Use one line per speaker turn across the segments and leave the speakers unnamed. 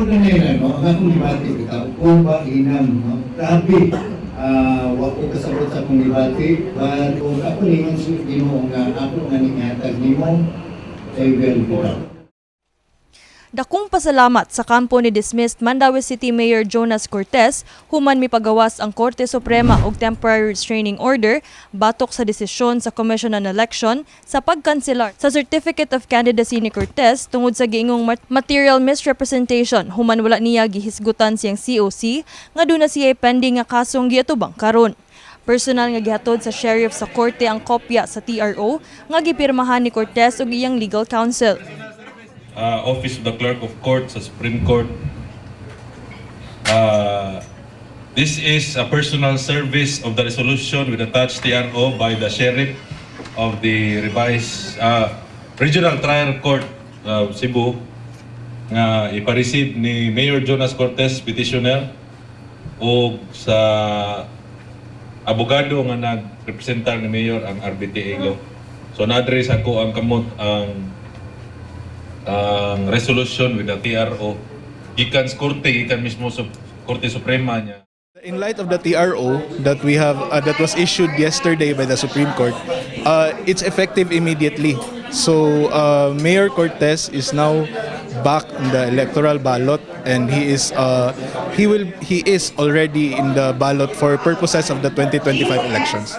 Tinuod na nila, no? Ang akong gibati, bitaw, kung ba inam, no? Grabe, wa ko kasabot sa akong gibati, but kung ako ningon sa Ginoo nga ako nga ningatag nimo, I will bitaw.
Dakong pasalamat sa kampo ni dismissed Mandaue City Mayor Jonas Cortes human mipagawas ang Korte Suprema og temporary restraining order batok sa desisyon sa Commission on Election sa pagkanselar sa Certificate of Candidacy ni Cortes tungod sa giingong material misrepresentation human wala niya gihisgutan siyang COC nga duna siya pending nga kasong giatubang karon. Personal nga gihatod sa sheriff sa korte ang kopya sa TRO nga gipirmahan ni Cortes ug iyang legal counsel.
Office of the Clerk of Court sa Supreme Court. This is a personal service of the resolution with attached TRO by the Sheriff of the revised Regional Trial Court Cebu nga ipa-receive ni Mayor Jonas Cortes, petitioner, o sa abogado nga nagrepresentar ni Mayor, ang RBTA Law. So na-address ako ang kamot ang resolution with the TRO gikan sa korte, gikan mismo sa Korte Suprema niya.
In light of the TRO that we have that was issued yesterday by the Supreme Court, it's effective immediately. So Mayor Cortes is now back on the electoral ballot, and he is already in the ballot for purposes of the 2025 elections.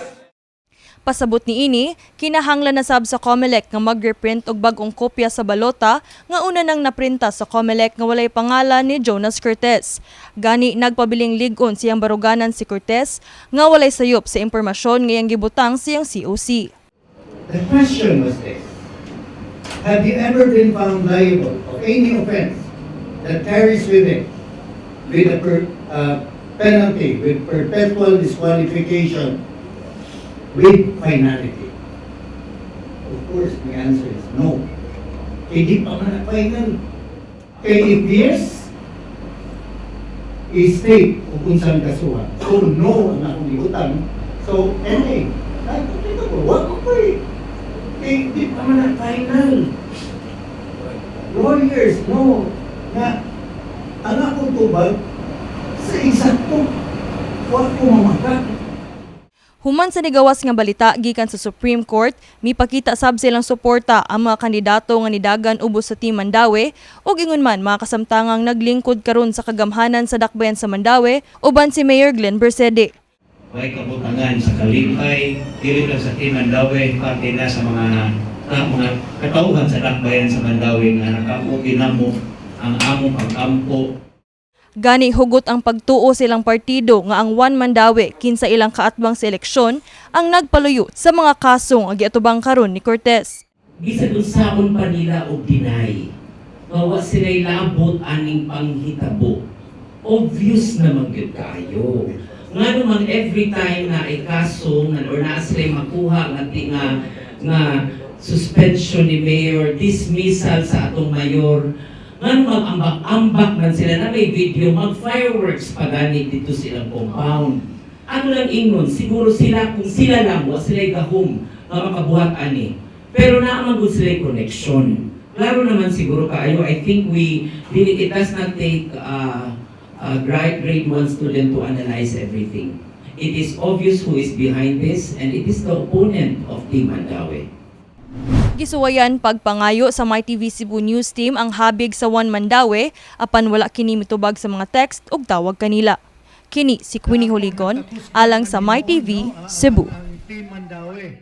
Pasabot niini, kinahanglan na sab sa COMELEC nga mag-reprint og bag-ong kopya sa balota nga una nang naprinta sa COMELEC nga walay pangalan ni Jonas Cortes. Gani nagpabiling lig-on siyang baruganan si Cortes nga walay sayop sa impormasyon nga iyang gibutang siyang COC.
The question was this: Have you ever been found liable of any offense that carries with it with a penalty, with perpetual disqualification, with finality? Of course, the answer is no. Kay di pa man na final. Kay if yes, i-state kung unsang kasuhan. So no ang akong gibutang. So, NA. Ay, kompleto ko. Wa ko pa eh. Kay di pa man na final. Lawyers, no. Na, ang akong tubag, sa eksakto, wa ko mamaka.
Human sa nigawas nga balita gikan sa Supreme Court, mipakita sab silang suporta ang mga kandidato nga nidagan ubos sa Team Mandaue ug ingon man mga kasamtangang naglingkod karon sa kagamhanan sa dakbayan sa Mandaue uban si Mayor Glenn Bercede.
May kabutangan sa kalipay, dili lang sa Team Mandaue, pati na sa mga katauhan sa dakbayan sa Mandaue nga nakamugi namo ang among pag-ampo.
Gani hugot ang pagtuo silang partido nga ang One Mandaue kinsa ilang kaatbang sa eleksyon ang nagpaluyo sa mga kasong ang giatubang karon ni Cortes.
Bisan unsaon pa nila og deny nga wa sila'y labot aning panghitabo, obvious naman gyud kaayo. Ngano man every time na ay kaso nga or naa sila'y makuha nga ti nga nga suspension ni mayor, dismissal sa atong mayor, ngano mag-ambak-ambak man sila na may video, mag-fireworks pa gani dito silang compound? Ano lang ingon, siguro sila, kung sila lang, wa sila'y gahom nga makabuhat ani. Pero naa man gud sila connection. Klaro naman siguro kaayo, I think we, dili, it does not take a grade 1 student to analyze everything. It is obvious who is behind this, and it is the opponent of Team Mandaue.
Gisuwayan pagpangayo sa MyTV Cebu News Team ang habig sa One Mandaue apan wala kini mitubag sa mga text ug tawag kanila. Kini si Queenie Holigon alang sa MyTV Cebu.
Ang Team Mandaue.